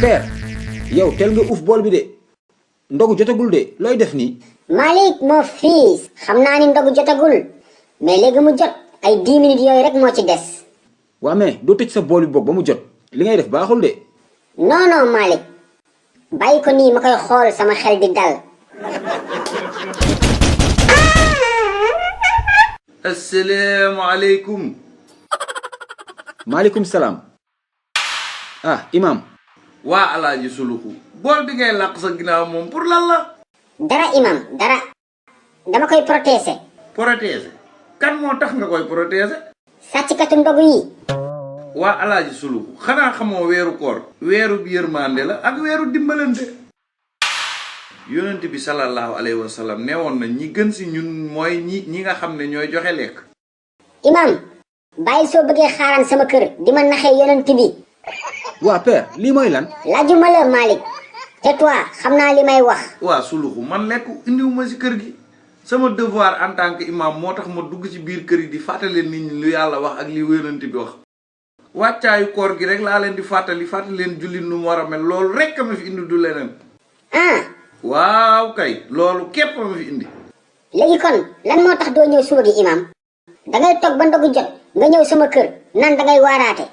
père yow tel nga uuf bool bi de ndogu jotagul de looy def nii. Malick mon fils xam naa ni ndogu jotagul mais léegi mu jot ay 10 minutes yooyu rek moo ci des. waa mais doo tëj sa bool bi boog ba mu jot li ngay def baaxul de. non non Malick bàyyi ko nii ma koy xool sama xel di dal. asalaamaaleykum. maaleykum salaam. ah imam. waa alaaji suluxu bool bi ngay làq sa ginnaaw moom pour lan la. dara imam dara dama koy protéger. protéger kan moo tax nga koy protéger. sàcckatu ndogu yi. waa alaaji suluxu xanaa xamoo weeru koor. weeru bi yërmande la ak weeru dimbalante. yonent bi sallallahu alayhi wa sallam nee woon na ñi gën si ñun mooy ñi nga xam ne ñooy joxe lekk. imam bàyyi soo bëggee xaaraan sama kër di ma naxee yonent bi. waa père lii mooy lan. laajuma la Malick te toi xam naa li may wax. waa suluxu man lekk indiwuma si kër gi sama devoir en tant que imam moo tax ma dugg ci biir kër yi di fàttali nit ñi lu yàlla wax ak li yonent bi wax. wàccaayu koor gi rek laa leen di fàttali leen julli nu mu war a mel loolu rek ma fi indi du leneen. ah. waaw kay loolu képp ma fi indi. léegi kon lan moo tax doo ñëw suba gi imam dangay toog ba ndogu jot nga ñëw sama kër nan dangay waaraate.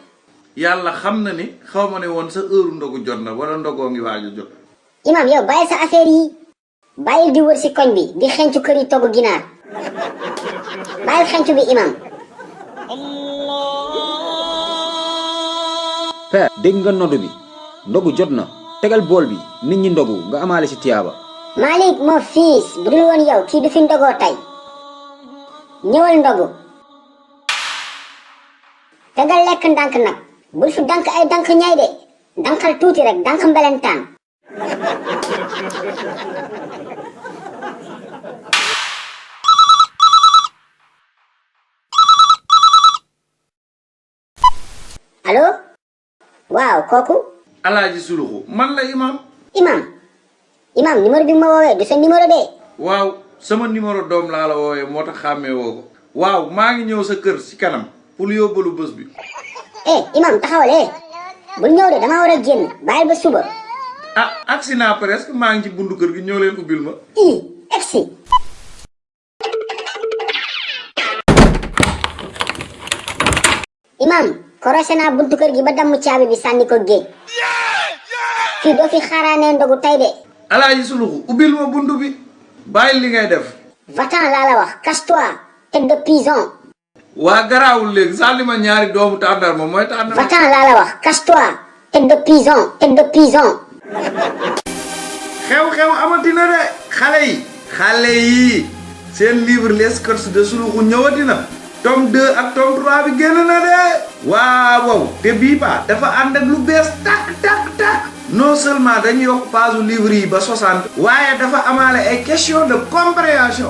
yàlla xam na ni xaw ma ne woon sa heure ndogu jot na wala ndogoo ngi waaj a jot. imam yow bàyyi sa affaire yi bàyyi di wër si koñ bi di xencu kër yi togg ginaar bàyyi xencu bi imam. père dégg nga noddu bi ndogu jot na tegal bool bi nit ñi ndogu nga amaale ci tiyaaba. Malick mon fils bu dul woon yow kii du fi ndogoo tey ñëwal ndogu te nga lekk ndànk nag bul fi dank ay dank ñay de dankal tuuti rek dank mbelentaan. allo waaw kooku. alaaji suluxu man la imam. imam numéro bi ma woowee du sa numéro de. waaw sama numéro doom laa la woowee moo tax xàmmee woo ko. waaw maa ngi ñëw sa kër si kanam pour yóbbalu bés bi. imam taxawal bul ñëw de dama war a génn bàyyil ba suba. ah agsi naa presque maa ngi ci buntu kër gi ñëw leen ubbil ma. egsi. imam korosé naa buntu kër gi ba damm caabi bi sànni ko géej. fii doo fi xaaraanee ndogu tey de. alaaji suluxu ubbil ma buntu bi. bàyyi li ngay def. va-t'en laa la wax casse-toi tête de pigeon. waa garaawul léegi sànni ma ñaari doomu tàndarma mooy tàndarma. va-t'en laa la wax casse-toi tête de pigeon tête de pigeon. xew-xew amatina de. xale yi seen livre les courses de suluxu ñëwatina. tome 2 ak tome 3 bi génn na de. waaw te bii ba dafa ànd ak lu bees tak non seulement dañu yokk page livre yi ba 60. waaye dafa amaale ay question de compréhension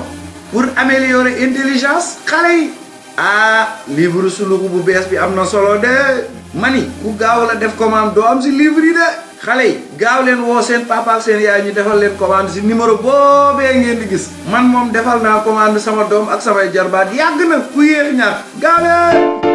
pour améliorer intelligence xale yi. livre suluxu bu bees bi am na solo de. mani ku gaaw la def commande doo am si livre yi de. xale yi gaaw leen woo seen papa ak seen yaay ñu defal leen commande si numéro boobee ngeen di gis. man moom defal naa commande sama doom ak samay jarbaat yàgg na ku yéex ñaar gaaw leen.